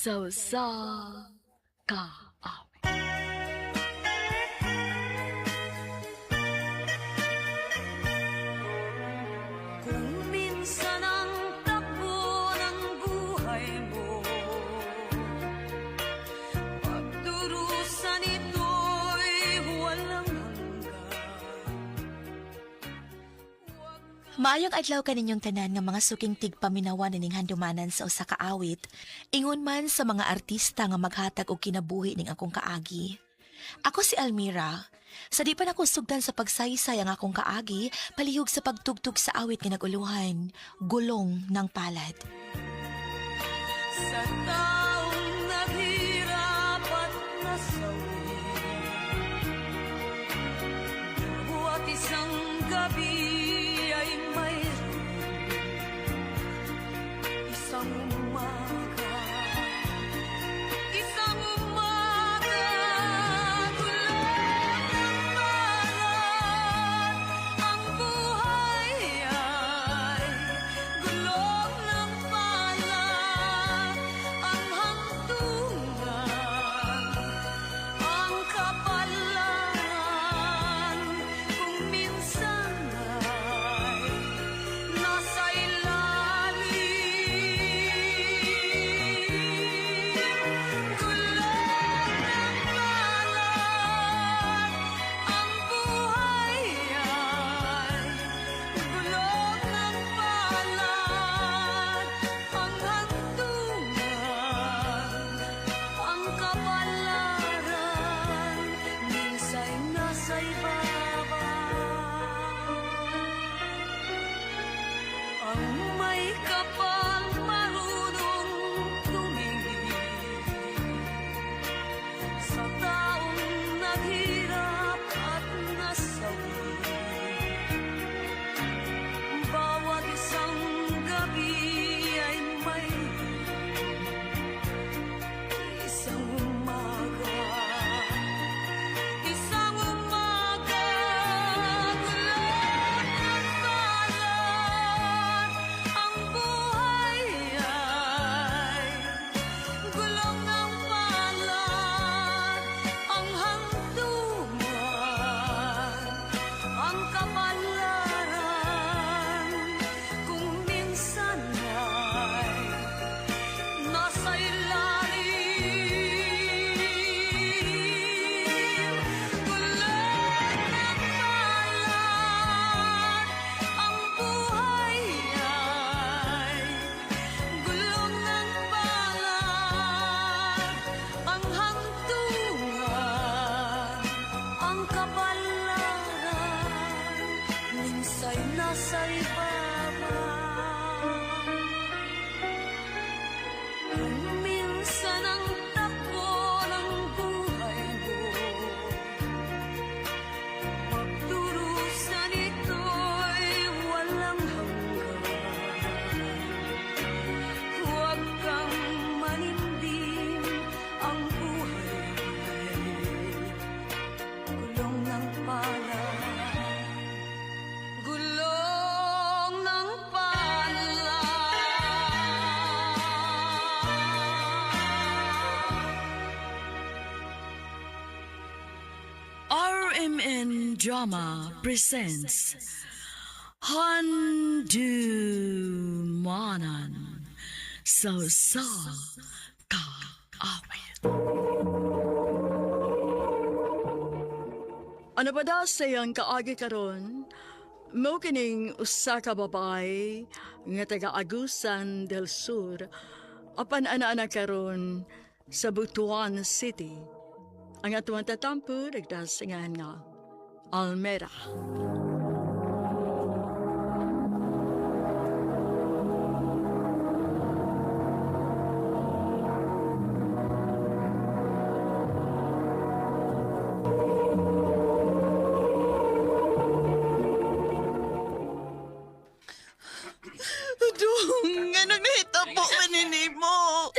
Sa usa ka awit. Kung minsan ang takbo ng buhay mo, pagdurusan ito'y walang hanggan. Maayong adlaw kaninyong tanan nga mga suking tigpaminawan nining handumanan sa usa ka awit. Ingon man sa mga artista nga maghatag og kinabuhi ning akong kaagi. Ako si Almira. Sa di pa nako sugdan sa pagsaysay ang akong kaagi, palihog sa pagtugtog sa awit nga naguluhan, Gulong ng Palad. Sa taong naghirap at nasawi, buwat isang gabi ay mayroon isang umaga. Isang umaga, gulong ng palad. Ang buhay ay gulong ng palad. Ang hantungan, ang kapalaran, kung minsan ay nasa ilalim. Gulong ng palad, ang buhay ay gulong ng palad, ang hantungan, ang kapalaran, minsa'y nasa ibaba. Ang may kapal marunong tumingin sa taong naghirap at nasawi. Bawat isang gabi ay may isang umaga. Isang umaga, gulong ng palad. Ang buhay ay gulong ng palad. Ang hantungan, ang kapalaran, kung minsan ay nasa ilalim. Gulong ng palad, ang buhay ay gulong ng palad, ang hantungan, ang kapalaran, minsa'y nasa ibaba. Kung minsan ang takbo ng buhay mo, pagdurusan ito'y walang hanggan. Huwag kang manindim, ang buhay ay gulong ng palad. Gulong ng palad. RMN Drama presents Handumanan sa usa ka awit. Ano ba da sa iyang kaagi karon? Mo kining usa ka babae nga taga Agusan del Sur apan ana-ana karon sa Butuan City. Ang atuang tatampo nagdasingan nga Almera. Dong, anong nahitabo man ni mo?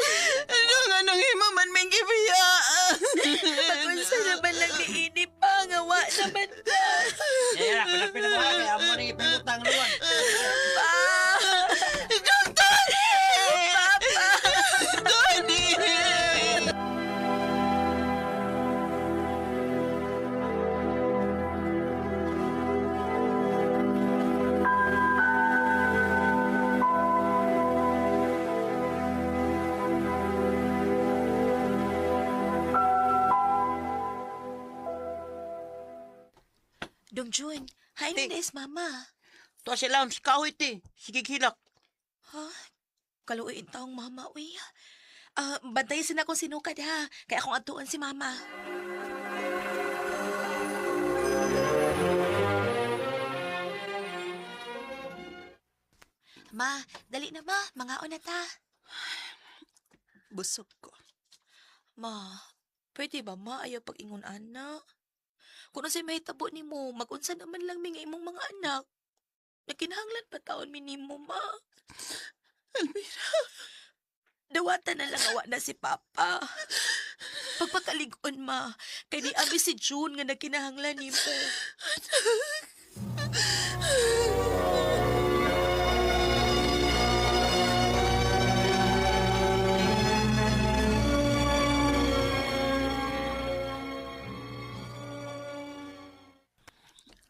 Anong anong himo man may gibiyaan? Pagunsa naman lang ni ini pa, nga wa naman pa. Yeah, Junjun, hain Ti. na is mama. Tuwa si Lams, kahoy ti. Sige hilak. Ha? Kaluoy taong mama, uy. Ah, bantayin sila akong sinukad ha. Kaya akong atuon si mama. Ma, dali na ma. Mangaon na ta. Busog ko. Ma, pwede ba ma ayaw pag-ingon ana? Kung unsay mahitabo nimo, mag-unsa naman lang mi nga imong mga anak. Nagkinahanglan pa taon mi nimo, ma. Almira. Dawatan na lang awa na si Papa. Pagpakalig-on, ma. Kay ni abi si June nga nagkinahanglan nimo.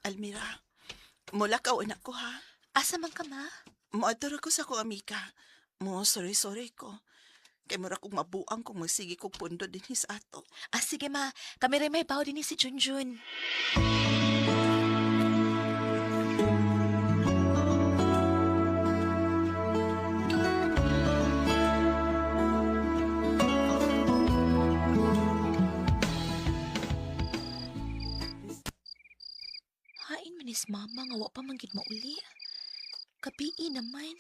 Almira, mula ka anak ko ha. Asa man ka, ma? Moadtor ako sa akong amika. Mo, sorry, sorry ko. Kay mura kong mabuang kung magsige kog pundo din sa ato. Ah, sige, ma. Kami rin may bawo din ni si Junjun. Hain man is mama nga wa pa man gid mauli. Kabii naman.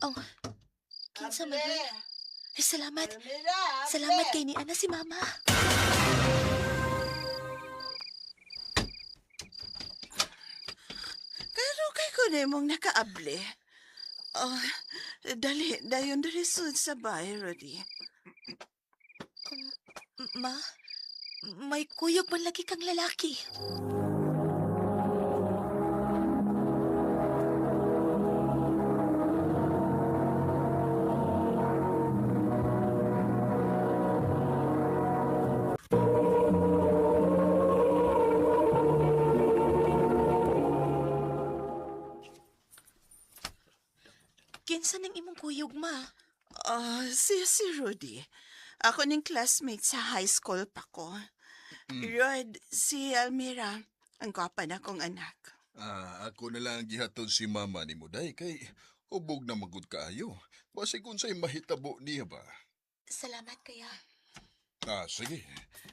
Oh, kinsa man yun? Ay, salamat. Salamat kay ni Ana si Mama. Pero kay ko na mong nakaable. Oh, dali, dayon dali sud sa bahay, Rudy. Ma, may kuyog man lagi kang lalaki. Kinsa nang imong kuyog, ma? Oh, si Rudy. Ako ning classmate sa high school pa ko. Rod, si Almira, ang gwapa na kong anak. Ah, ako na lang ang gihatod si mama ni Muday kay hubog na magud kaayo. Basig unsay mahitabo niya ba? Salamat kaya. Ah, sige.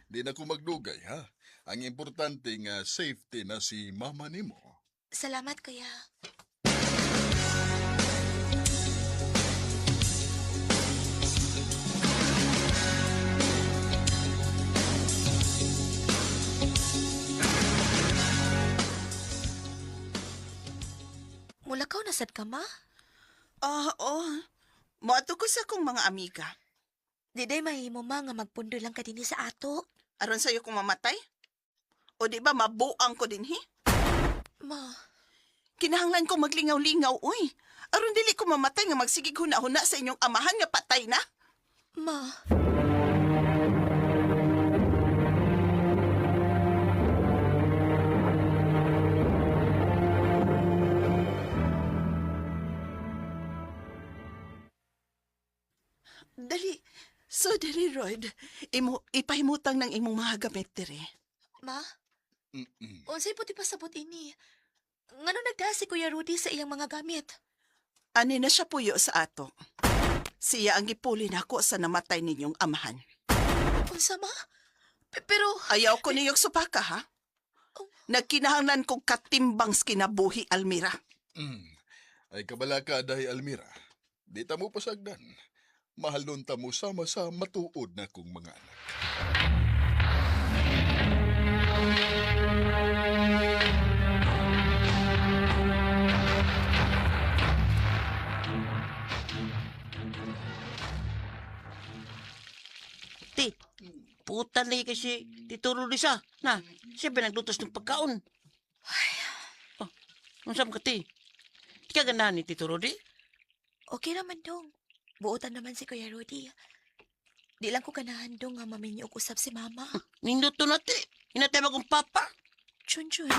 Di na ko magdugay ha. Ang importante nga safety na si mama nimo. Salamat kaya. Mulakaw na sad ka, ma? Oh, oh. Moadto ko sa akong mga amiga. Di day mahimo, ma, nga magpundo lang ka dinhi sa ato. Aron sa'yo kung mamatay? O di ba mabuang ko din, hi? Ma, Kinahanglan ko maglingaw-lingaw, uy. Aron dili ko mamatay nga magsigig huna-huna sa inyong amahan nga patay na. ma. Dali. So, dali, Rod. Imo, ipahimutang ng imong mga gamit dire. Ma, Mm-mm. unsay puti pasabot ini? Ngano nagdaha si Kuya Rudy sa iyang mga gamit? Ani na siya puyo sa ato. Siya ang gipuli nako sa namatay ninyong amahan. Unsa, ma? Pero Ayaw ko niyong supaka, ha? Nagkinahanglan kong katimbang sa kinabuhi, Almira. Mm. Ay kabala ka dahi Almira. Di ta mo pasagdan. Mahal nun ta mo sama sa matuod na kong mga anak. Ti, puta lagi kasi Tito Rudy sa. Na, siya pinaglutos ng pagkaon. Oh, unsa man ka ti? Di ka ganahan ni Tito Rudy? Okay naman dong. Buotan naman si Kuya Rudy. Di lang ko ganahan dong nga maminyo og usab si Mama. Ninduto na ti. Hinatay akong papa. Chun chun.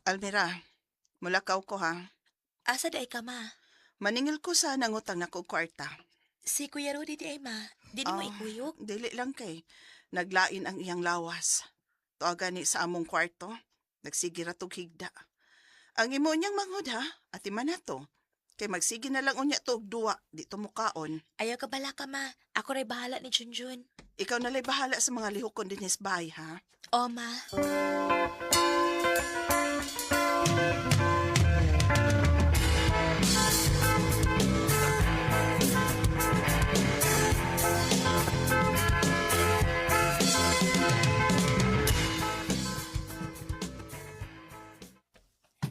Almira, mulakaw ko, ha? Asa di ay ka, ma? Maningil ko sa nangutang na ko kwarta. Si Kuya Rudy di ay, ma. Di mo Ah, ikuyog. Dili lang kay. Naglain ang iyang lawas. Tuwa ni sa among kwarto. Nagsige ra tog higda. Ang imo niyang manghod ha, ati man na to. Kay magsige na lang unya to og duwa, di to mukaon. Ayaw ka bala ka, ma. Ako ray bahala ni Junjun. Ikaw na lay bahala sa mga lihokon dinhis bahay ha. O, ma.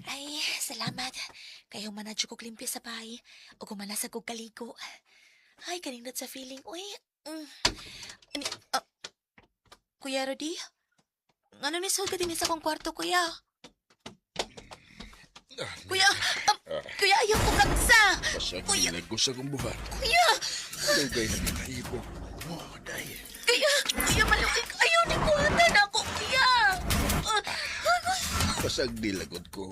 Ay, salamat. Kayo man na kog limpyo sa bahay. O gumanasag kog kaligo. Ay, kanindot sa feeling. Uy, Ani, ah, Kuya Rudy? Ano ni ka din sa akong kwarto, kuya? Kuya, kuya, ayaw ko kaksa! Pasag Kuya. ko sa kong buhat. Kuya! Dugay na nakahibo. Oh, day. Kuya, kuya, maluig. Ayaw ni kuhatan ako, kuya! Ah, Pasag dilagot ko.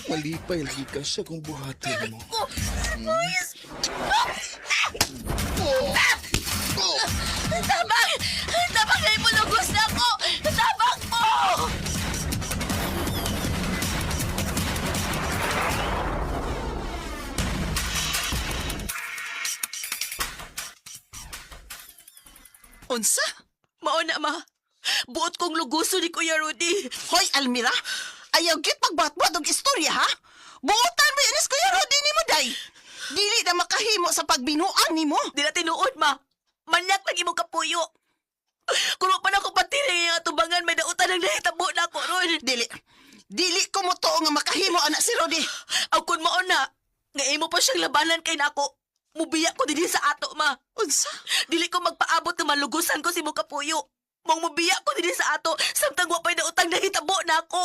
Malipay lagi ka sa kong buhatin mo. ko, boys! Tabang! Tabang na imulugos na ako! Tabang mo! Unsa? Mao na, ma. Buot kong luguso ni Kuya Rudy. Hoy Almira, ayaw git pagbatbad og istorya ha. Buotan mo inis Kuya Rudy nimo day. Dili na makahimo sa pagbinuang nimo. Di na tinuod, ma. Manyak lang imong kapuyo. Kung wa pa na ako patiri nga atubangan, may dautan ang nahitabo na ako ron. Dili. Dili ko mo tuo nga makahimo anak si Rudy. Aw kun mao na, nga imo pa siyang labanan kay nako. Mubiya ko dinhi sa ato, ma. Unsa? Dili ko magpaabot na malugusan ko si mo kapuyo. Mong mubiya ko dinhi sa ato, samtang wa pa'y nautang nahitabo na ako.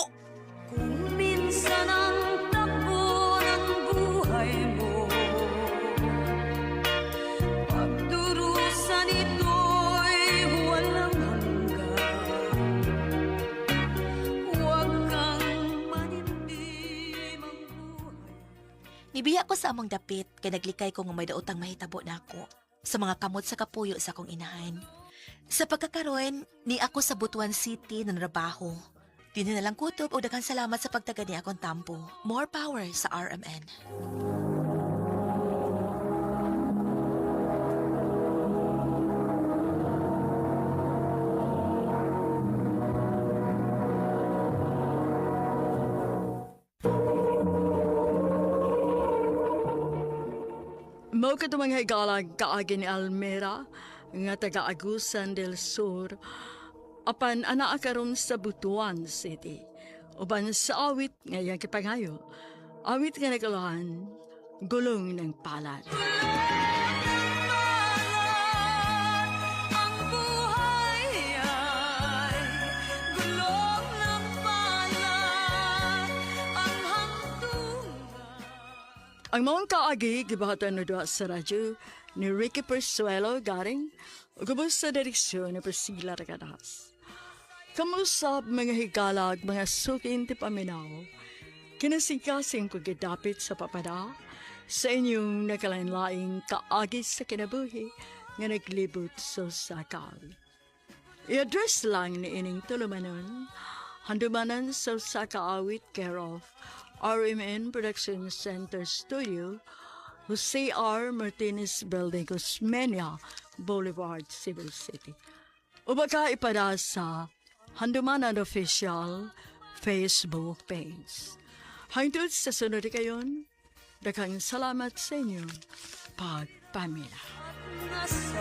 Kung minsan ang takbo ng buhay mo, pagdurusa nito'y walang hanggan. Huwag kang manindim ang buhay. Nibiya ko sa among dapit kay naglikay ko nga may daotang mahitabo na ako sa mga kamot sa kapuyo sa akong inahan. Sa pagkakaroon, ni ako sa Butuan City ng trabaho. Di na lang kutob o daghang salamat sa pagtaga ni akong tampo. More power sa RMN. Mao kadto mga higalag kaagi ni Almera nga taga Agusan del Sur apan anaa karon sa Butuan City. Uban sa awit nga iyang kipangayo. Awit nga nagalahan, gulong ng palad. Ang buhay ay gulong ng palad, ang hantungan. Ang maong kaagi gibahatan na duha sa radyo ni Ricky Persuelo garing ug ubos sa direksyon ni Priscilla Regadas. Kamusab mga higalag, mga sukin ti paminaw, kinasingkasing ko gidapit sa papada sa inyong nakalain-laing kaagi sa kinabuhi nga naglibot sa sakal. I-address lang ni ining tulumanon, handumanan sa Sakaawit care of RMN Production Center Studio, Jose R. Martinez Building, Osmeña Boulevard, Cebu City. O baka ipada sa Handumanan Official Facebook page. Hangtod sa sunod kayon, daghang salamat sa inyong pagpamila. Nasa